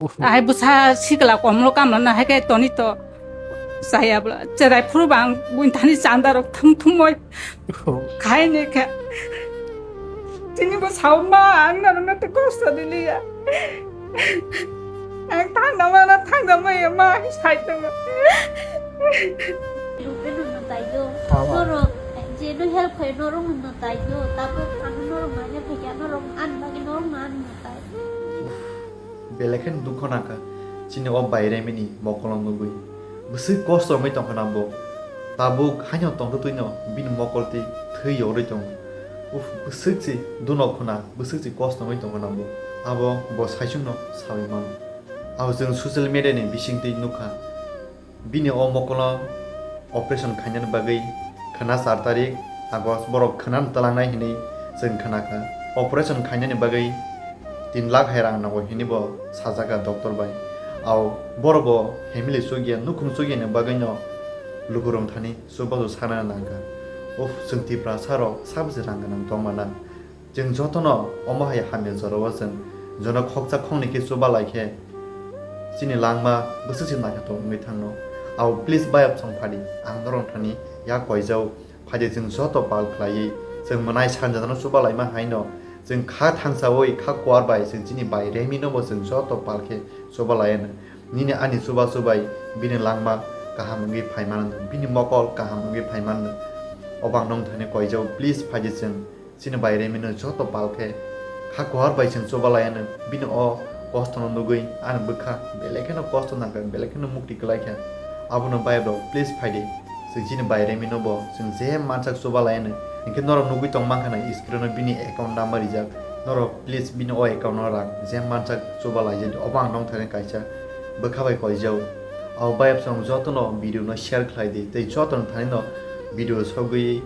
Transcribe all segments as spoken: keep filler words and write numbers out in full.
Ahai bwsa sikla komlo kamla na hai khe toni to chaya bla cherai phuru bang buin thani chanda rok thum thum moi khai ne kha. Tini bo sao ma ang na rok na te kosto diliya. Ang thang da ma na thang da ma ya ma sai to. Rupe no no tai do. Norok je no help khai norok no tai do. Tapo ang norok ma help khai norok an bagi norok ma an no tai. Belai kheno dukho nangkha chini o Bai Remini mokolo nugwi. Bwswk kosto wngwi tongkha na bo. Tabuk haino tongtwtwino bini mokol twi thwi yorwi tongo. Uff, bwswk se dunok khuna, bwswk se kosto wngwi tongkha na bo. Abo bo saichungno sawi mano. Abo chwng social media ni bisingtwi nukha. Bini o mokolo operation khainani bagwi khwna char tarik August borok khwnano twlangnai hinwi chwng khwnakha. Operation khainani bagwi tin lakh hai rang nango hinwi bo sajakha doctor bai. Ao borok bo family chukya, nukhung chukyani bagwino lukurok thani chubachu sanani nangkha. Uff, chwng Tiprasa rok sabse rang gwnang tongmana. Chwng jotono omo hai hamya jorao chwng jono khoksa khoknwi khe chuba lai khe chini langma bwswk se naikha tongwi thangno. Ao please bayapsong phadi, ang norok thani yak koijao. Phaidi chwng joto pal khlaiwi chwng mwnai sanjadano chuba laima haino chwng kha thangsawi kha kuar bai chwng chini bai Remino bo chwng joto pal khe chuba laiano. Nini ani chubachu bai bini langma kaham wngwi phaimanano, bini mokol kaham wngwi phaimanano. Obo ang nong thani koijao, please phaidi chwng chini bai Remino joto pal khe kha kuar bai chwng chuba laiano, bini o kostono nugwi ani bwkha belai kheno kosto nangkha, belai kheno mukti kwlai kha. Abono bai bro, please phaidi. Chwng chini bai Remino bo chwng je mansak chuba laiano. Hinkhe norok nugwi tong mankha na screen o bini account number rijak. Norok please bini o account o rang je mansak chuba laijadi. Obo ang nong thani kaisa bwkha bai koijao. Abo bayapsong jotono video no share khlai di tei jotono thani no video sogwi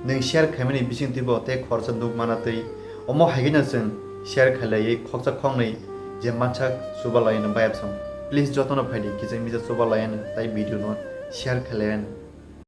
nwng share khaimani bisingtwi bo tei khorsa nuk mana twi. Omo hai kheno chwng share khailaiwi khoksa khoknwi je mansak chuba laiano bayapsong. Please jotono phaidi kiching misa chuba laiano tei video no share khailaiano.